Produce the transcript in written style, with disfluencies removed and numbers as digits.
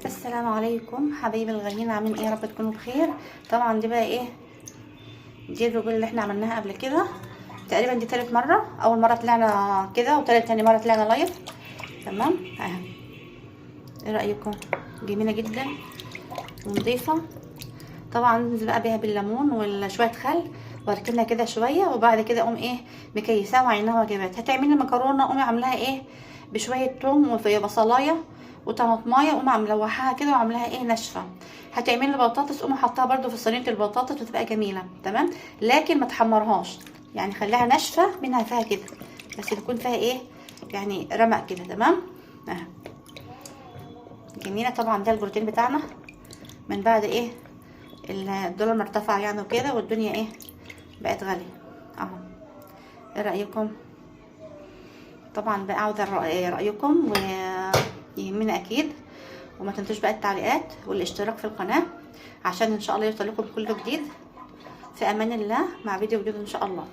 السلام عليكم حبايبي الغاليين، عاملين ايه؟ يا رب تكونوا بخير. طبعا دي بقى ايه، دي الرجول اللي احنا عملناها قبل كده، تقريبا دي تالت مره. اول مرة طلعنا كده، وتالت تاني مرة طلعنا live. تمام اهي، ايه رايكم؟ جميلة جدا ونضيفه. طبعا ننزل بقى بيها بالليمون وشوية خل، واركنها كده شوية، وبعد كده اقوم ايه مكيساها وعينها وجبات. هتعملي مكرونه قومي عاملاها ايه بشوية توم وبصلايه وطماطمايه، قومي ملوحاها كده وعاملاها ايه ناشفة. هتعملي بطاطس قومي حطها برده في صينية البطاطس وتبقى جميلة. تمام، لكن ما تحمرهاش، يعني خليها ناشفة منها فيها كده، بس تكون فيها ايه يعني رمق كده. تمام اهي جميلة. طبعا ده البروتين بتاعنا من بعد ايه الدولار ما ارتفع يعني وكده، والدنيا ايه بقت غالية اهو. ايه رايكم؟ طبعا بقى عاوزه رايكم ويهمنا اكيد، وما تنسوش بقى التعليقات والاشتراك في القناة عشان ان شاء الله يوصل لكم كل جديد. في امان الله مع فيديو جديد ان شاء الله.